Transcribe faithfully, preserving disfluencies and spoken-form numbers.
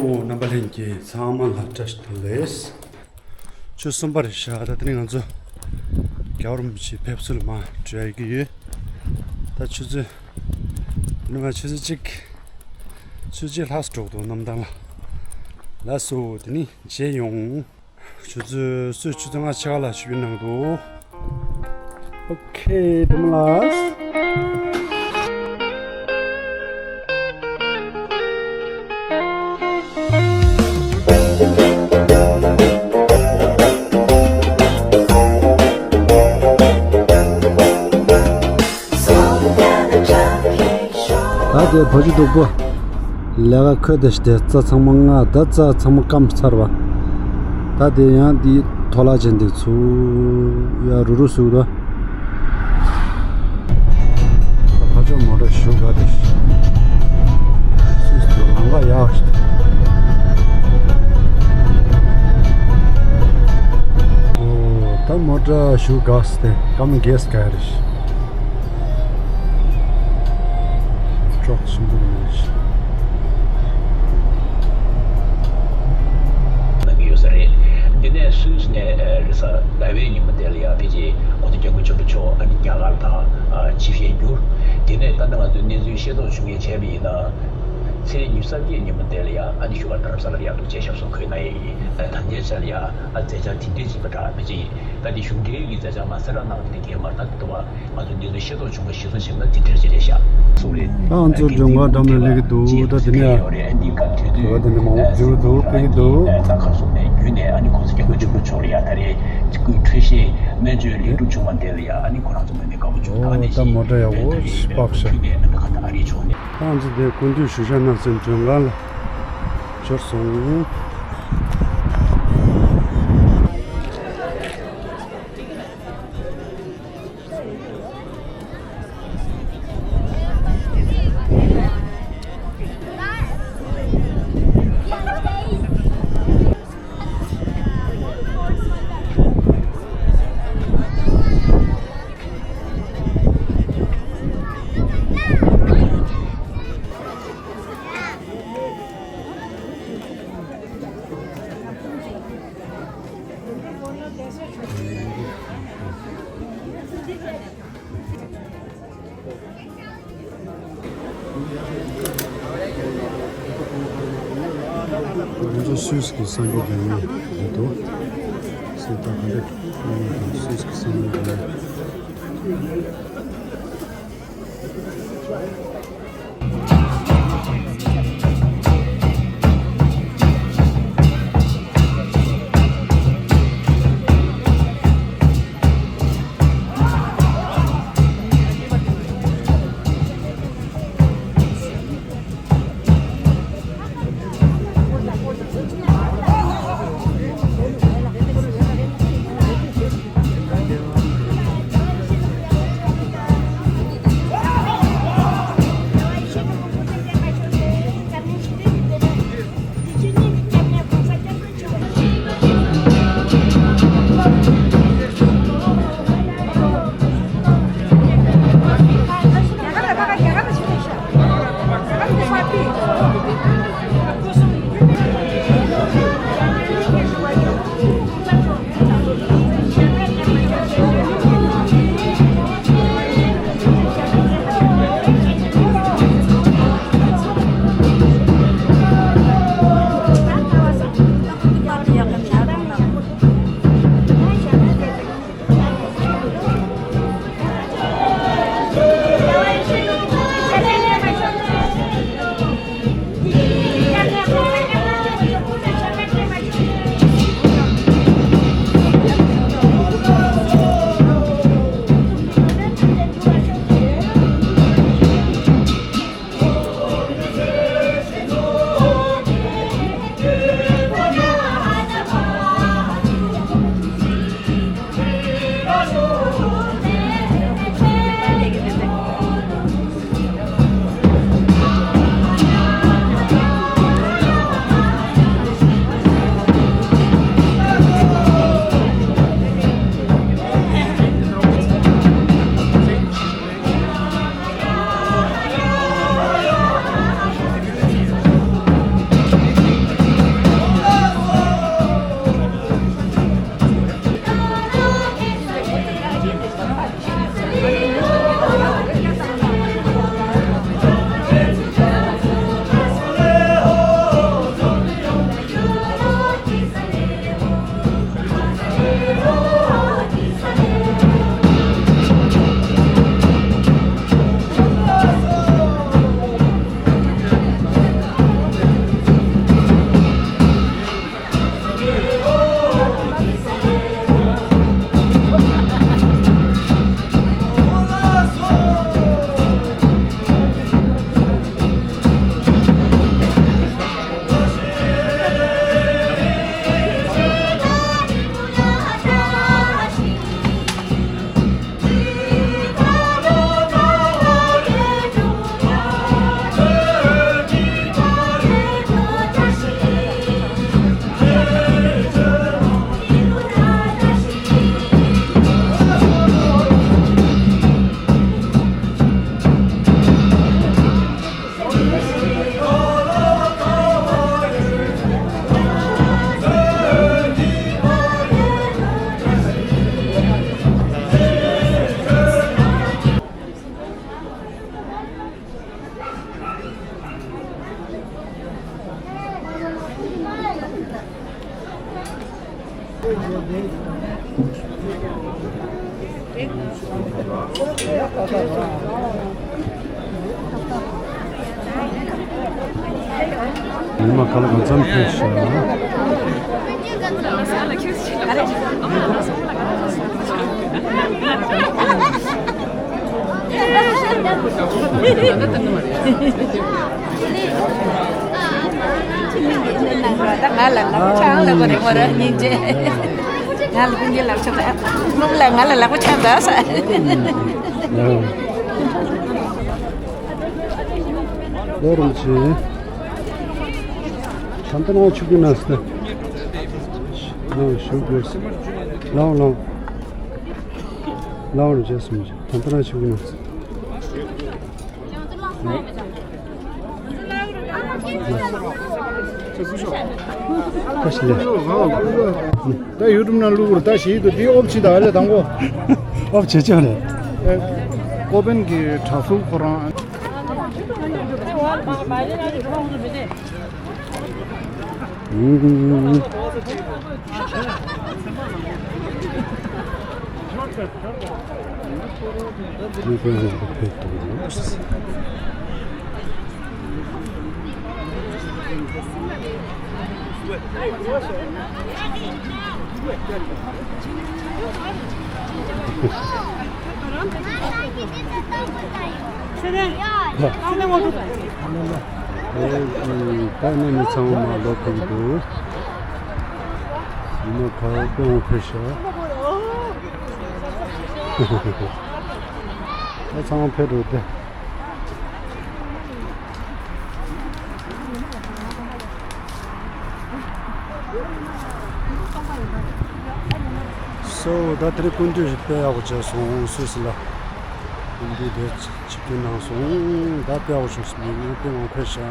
ཨོ། རྣམ་པ་ལྷན་རྒྱས་ཚང་མ་ལ་བཀྲ་ཤིས་བདེ་ལེགས། ཆུ་གསུམ་པ་རེད་ཤག་ད་དེ་ནས་ང་ཚོ་རྒྱལ་བ་རིན་པོ་ཆེའི་ཕེབས་བསུ་ལ་མར་འགྲོ་ཡ་གི་ཡོད། ད་ཆུ་ཚོད། དེ་ནས་མར་ཆུ་ཚོད་གཅིག་ཆུ་ཚོད་གཅིག་ལྷག་ཙམ་འགྲོ་གི་འདུག་གནམ་ཐང་ལ། ལགས་སོ། དེ་ནས་མཇལ་ཡོང་། ཆུ་ཚོད་སུ་ཆུ་ཚོད་ལྔ་ཕྱེད་ཀ་ལ་ཆུ་བཞུར་གནང་འདུག་ཨོ་ཁེ། དེ་མ་ལགས། ད་དེ་བ་ཕྱུགས་སྡུག་པོ། ལས་ཀ་ཁོས་དེ་ཞིག་དེ་རྩྭ་ཚང་མ་རྔ་ད་རྩྭ་ཚང་མ་སྐམ་ཚར་བ། ད་དེ་ཡང་དེ་ཐོ་ལ་ཅན་དེ་ཚུ་ཡ་རུ་རུ་ཟུག་ད། ཕ་ཕྱོགས་མོ་ཊ་ཞུ་ག་དེ་ཞིག་སུས་དུ་ལང་ག་ཡག་ཞིག་ཨོ། ད་མོ་ཊ་ཞུ་ག་སྟེ་སྐམ་གེས་ག་རེ་ཞིག་ཅོག་ཆེན་པོ་མེད་ཤག་གནང་གི་ཡོད་ས་རེད། འདི་ནས་སུད་སི་ནས་རེས་གཟའ་ཟླ་བའི་ཉིན་མོ་དེ་ལ་ཡང་ཕལ་ཆེར་གོང་ས་སྐྱབས་མགོན་ཆེན་པོ་མཆོག་ཨ་ནི་རྒྱ་གར་དང་ཆིབས་ཞལ་བསྒྱུར། དེ་ནས་ད་ལྟ་ང་ཚོས་གནས་ཚུལ་ཤེས་རྟོགས་བྱུང་མཁན་བྱས་པ་ཡིན་ན། ཚེས་ཉི་ཤུ་རྩ་བརྒྱད་ཉིན་མོ་དེ་ལ་ཡང་ཨ་ནི་བཞུགས་སྒར་རྡ་རམ་ས་ལ་ལ་ཡང་འདུག་ཅེས་ཞབས་སོར་འཁོད་གནང་ཡས་ཡིན། ད་ལྟའི་ཆར་ལ་ཡང་ཨ་མཛད་འཆར་དེ་འདྲས་ཅིག་ཡིན་པ་འདྲ། ཕལ་ཆེར་ད་འདི་གཞུང་འབྲེལ་གྱི་མཛད་འཆར་མ་ཟད་ར་གནང་བ་དེ་འདྲ་གང་ཡང་མ་རེད། ད་དེ་འདྲ་བ། ང་ཚོ་འདི་ཚོ་ཤེས་རྟོགས་བྱུང་བ་ཞིབ་ཚགས་བྱས་ན་དེ་འདྲ་ཞིག་རེད་ཤག་གསུངས་རེད། ད་ང་ཚོ་མགྲོན་ཁང་འགྲམ་ལ་སླེབས་ཀྱི་འདུག་ད་དེ་ནས་ཡོད་རེད། འདི་སྐབས་དུས་ཚོད་ད་དེ་ནས་མང་པོ་འགྱུར་འདུག་ཕེབས་ཀྱི་འདུག་ད་ཁ་སོང་ནས་བརྒྱུད་ནས་ཨ་ནི་གོང་ས་སྐྱབས་མགོན་ཆེན་པོ་མཆོག་ལ་ཡ་ད་རེས་སྐུའི་འཕྲོད་བཞེས་སྨན་བཅོས་ལེགས་གྲུབ་བྱུང་བ་དེ་ལ་ཡ་ཨ་ནི་ཁོ་རང་ཚོ་མི་མི་དགའ་པོ་བྱུང་། ད་ཨ་ནི་ད་མོ་ཊ་ཡག་པོ་ཞིག་སྤགས་ཤག་བརྒྱུད་ནས་ཨ་ནི་ཁ་ད་ཨ་རི་ཕྱོགས་ནས། ད་ང་ཚོ་དེ་སྐུ་མདུན་བཞུགས་ཤག་གནང་སའི་མགྲོན་ཁང་ལ་འབྱོར་སོང་། ང་ཚོ་སུད་སི་གི་སངས་རྒྱས་བསྟན་འཛིན་རེད་འདུག་སུད་སི་ད་ག་འདྲ་སུད་སི་གི་སངས་རྒྱས་བསྟན་འཛིན། ཉི་མ་ག་ལ་གང་འཚམ་ཕེབས་ཤག་ད་ང་ལ་ལག་པ་འཆང་ལབ་པ་རེད་མོ་ར་སྙིང་རྗེ། ང་ལ་ཀུན་གྱིས་ལབ་ཆོག་ད། སློབ་ལ་ང་ལ་ལག་པ་འཆང་ད་ས། ལོ་རིན་པོ་ཆེ། ད་ལྟ་ནང་ཆུ་ཀུན་ན་སྟེ། ལོ་ཞུ་དགོས། ལོ་ལོ། ལོ་རིན་ཆེ་སུམ་ཅུ། ད་ལྟ་ནང་ཆུ་ཀུན་ན། ད་ཤི་ལེ། ད་ཡུ་ཊུབ་ནང་བླུག་རུ་ད་ཤི་དུ་དེ་ཨོབ་ཆི་ད་ཨ་ལེ་དང་གོ། ཨོབ་ཆེ་ཆེ་རེད། ཀོ་པན་གི་གྲྭ་ཟུར་ཁོ་རང་། ད་ནི་མི་ཚང་མ་ལོག་གི་འདུག་ཡིན་ན་ཁ་དཔེ་འོང་ཕེ་ཤ། ད་ཚང་མ་ཕེ་འགྲོ་དེ། སོ་ད་དེ་རིང་སྐུ་མདུན་ཞིག་དཔེ་ཡག་པོ་བྱས་སོང་སུད་སི་ལ། སྐུ་མདུན་དེ་ཆིབས་བསྒྱུར་གནང་སོང་། ད་དཔེ་ཡག་པོ་བྱུང་སོང་། དཔེ་མང་ཕེ་ཤག